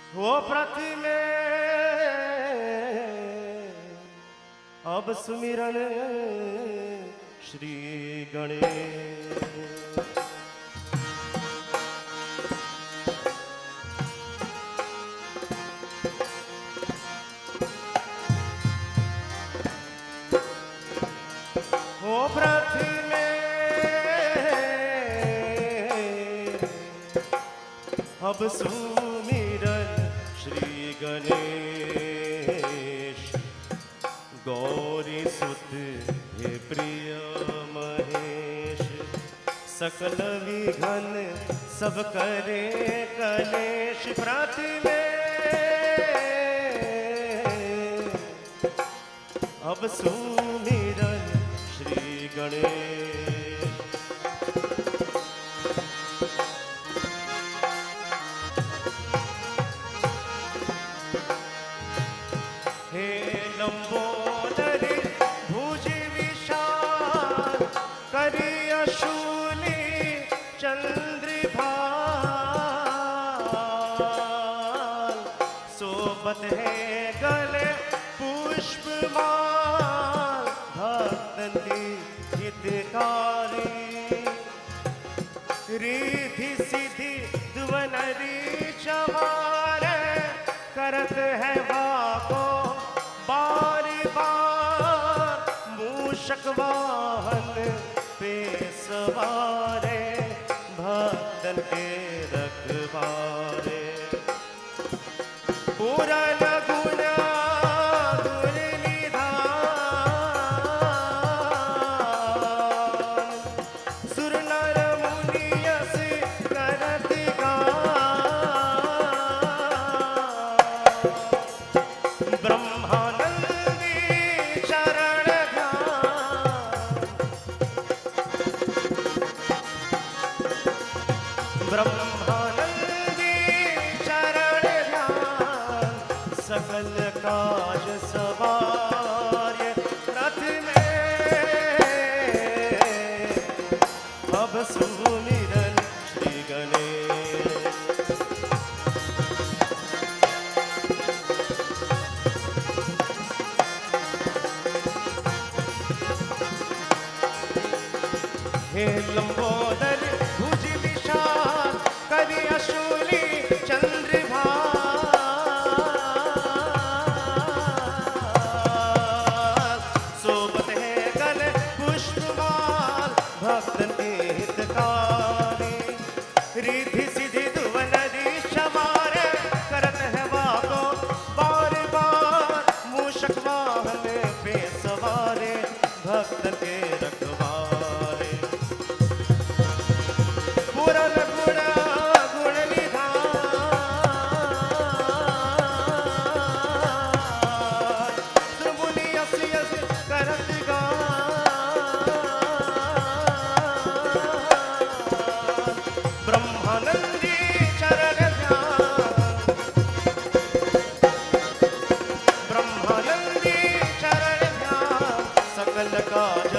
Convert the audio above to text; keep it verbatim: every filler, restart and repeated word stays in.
हो पृथ्वी में अब सुमिरन श्री गणेश। हो पृथ्वी में अब सुमिरन श्री गणेश। गौरी सुत हे प्रिय महेश, सकल विघ्न सब करे कलेश। पृथ्वी में अब सुमिरन श्री गणेश। हे लंबोदर भुज विशाल, करिया शूली चंद्र भाल, सोबत हे गले पुष्प माल, भक्तन की हितकारी। रिद्धि सिद्धि दुवन री चमारे, करत है वाको बार बार। मूषक वाहन पे सवारे, भक्तन के रखवारे। पूरन गुण गुण निधान, सुर नर मुनि यस करत गान। ब्रह्मानंदी चरण ध्यान, ब्रह्मानंदी चरण ध्यान, सकल काज सवारे। रथ में अब सुमिरन श्री गणेश। हे लंबोदर भुज विशाल, करिया शूली चंद्र भाल। सोबत हे गले पुष्प माल, भक्तन के हितकारी। रिद्धि सिद्धि दुवन री चमारे, करत है वाको बार बार। मूषक वाहन पे सवारे, भक्तन के रखवारे। पूरन गुण गुण निधान, सुर मुनि यस यस करत गान। ब्रह्मानंदी चरण ध्यान, ब्रह्मानंदी चरण ध्यान, सकल काज